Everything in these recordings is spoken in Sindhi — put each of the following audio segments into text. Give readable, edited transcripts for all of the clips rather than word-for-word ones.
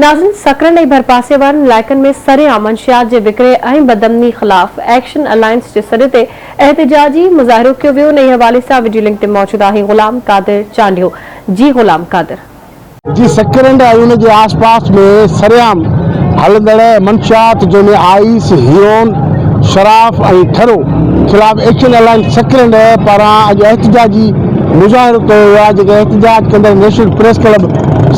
ناظرين سڪرنڊ ۽ ڀرپاسي وارن علائقن ۾ سرعام منشيات جي وڪري ۽ بدامني خلاف ايڪشن الائنس جي سڏ تي احتجاجي مظاهرو ڪيو ويو انهي حوالي سان وڊيو لنڪ تي موجود آهي غلام قادر چانڊيو جي غلام قادر. جي سڪرنڊ ۽ ان جي آس پاس ۾ سرعام هلندڙ منشيات جنهن ۾ آئيس، هيرون، شراف ۽ ٺرو خلاف ايڪشن الائنس سڪرنڊ پاران اڄ احتجاجي مظاهرو ڪيو ويو آهي جيڪي احتجاج ڪندڙ نيشنل پريس ڪلب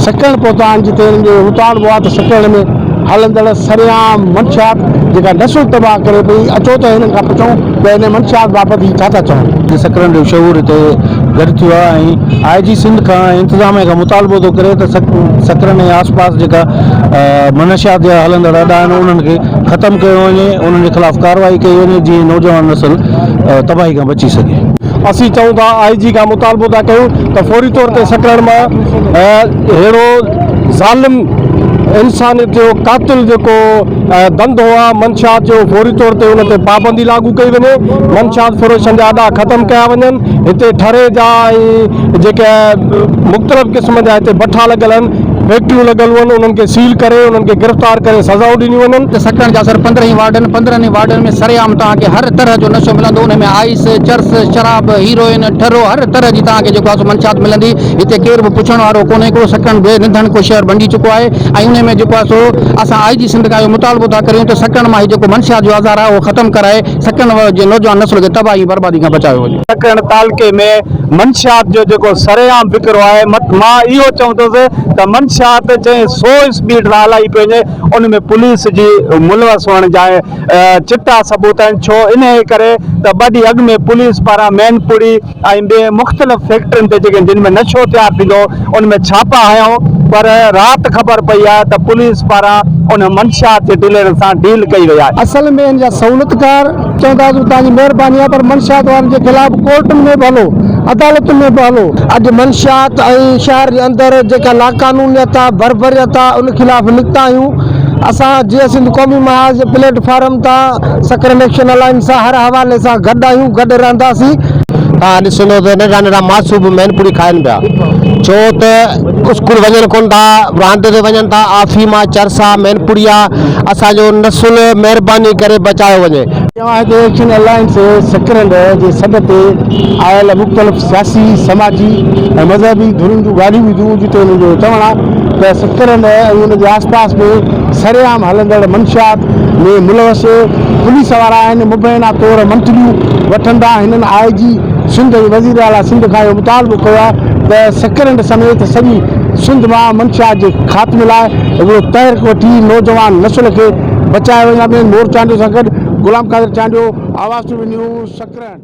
سڪرنڊ پهتا آهن جتي هنن جو اهو مطالبو آهي ته سڪرنڊ ۾ هلندڙ سرعام منشيات جيڪا نسل تباهه ڪري پئي اچو ته هنن کان پڇون ته ان منشيات بابت هي ڇا ٿا چون. سڪرنڊ جو شعور هتي گڏ ٿيو آهي ۽ آء جي سنڌ کان ۽ انتظاميه کان مطالبو ٿو ڪري ته سڪرنڊ ۽ آس پاس جيڪا منشيات جا هلندڙ اڏا آهن انهن کي ختم ڪيو وڃي انهن جي خلاف ڪارروائي ڪئي وڃي جيئن نوجوان نسل تباهي کان بچي سگهي. اسين چئون ٿا آء جي کان مطالبو ٿا ڪيون ته فوري طور تي سڪرنڊ مان اهڙو ظالم انسانيت جو قاتل جيڪو ڌنڌو آ منشيات جو فوري طور تي ان تي پابندي لاڳو ڪئي وڃي منشيات فروشن جا اڏا ختم ڪيا وڃن هتي ٺري جا ۽ جيڪي مختلف قسم جا هتي بٺا لڳل آهن فيڪٽريون لڳل هئن انهن کي سيل ڪري انهن کي گرفتار ڪري سزائون ڏنيون وڃن. سڪرنڊ جا سر 15 ئي وارڊ آهن 15 ئي وارڊن ۾ سرعام توهان کي هر طرح جو نشو ملندو انهي ۾ آئيس، چرس، شراب، هيروئن، ٺرو هر طرح جي توهان کي جيڪو آهي سو منشيات ملندي هتي ڪير به پڇڻ وارو ڪونهي ڪو سڪرنڊ بي نڌڻڪو شهر بڻجي چڪو آهي ۽ انهي ۾ جيڪو آهي سو اسان آء جي سنڌ کان اهو مطالبو ٿا ڪريون ته سڪرنڊ مان هي جيڪو منشيات جو آزار آهي اهو ختم ڪرائي سڪرنڊ جي نوجوان نسل کي تباهي ۽ بربادي کان بچايو وڃي. سڪرنڊ تعلقي ۾ منشيات جو جيڪو سرعام وڪرو آهي مان اهو چوندس ته منشيات جنهن سو اسپيڊ سان هلائي پئي وڃي ان ۾ پوليس جي ملوث هئڻ جا چٽا ثبوت آهن ڇو انهي ڪري ته ٻه ڏينهن اڳ ۾ پوليس پاران مين پوري ۽ ٻين مختلف فيڪٽرين تي جيڪي جن ۾ نشو تيار ٿيندو هو ان ۾ ڇاپا هنيائون پر رات خبر پئي آهي ته پوليس پاران ان منشيات جي ڊيلرن سان ڊيل ڪئي وئي آهي. اصل ۾ ان جا سهولتڪار چوندا ته توهان جي مهرباني آهي پر منشيات وارن جي خلاف ڪورٽن ۾ به هلو عدالتن ۾ به هلو. اڄ منشيات ۽ شهر جي اندر جيڪا لاقانونيت آ بربريت آ ان خلاف نڪتا آهيون اسان جيئي سنڌ قومي محاذ جي پليٽ فارم تان سکر ايڪشن الائنس سان هر حوالي سان گڏ آهيون گڏ رهنداسين. توهان ڏسندو ته ننڍا ننڍا معصوم به مين پوري کائن پيا ڇو ته اسڪول وڃن ڪون ٿا راند تي وڃن ٿا آفيم آ چرس آ مين پوري آ اسان جو نسل مهرباني ڪري بچايو وڃي. اوهان هتي ايڪشن الائنس سڪرنڊ جي سڏ تي آيل مختلف سياسي، سماجي ۽ مذهبي ڌرين جون ڳالهيون ٻڌيون جتي انهن جو چوڻ آهي ته سڪرنڊ ۽ ان جي آس پاس ۾ سرعام هلندڙ منشيات ۾ ملوث پوليس وارا آهن مبينا طور منٿليون وٺن ٿا هنن آء جي سنڌ ۽ وزير اعليٰ سنڌ کان اهو مطالبو ڪيو آهي ته سڪرنڊ سميت سڄي سنڌ مان منشيات جي خاتمي لاء هڪڙو تحرڪ وٺي نوجوان نسل کي بچايو وڃي. مور چانڊيو سان گڏ Ghulam Qadir Chandio, Awaz T V news, Sakrand.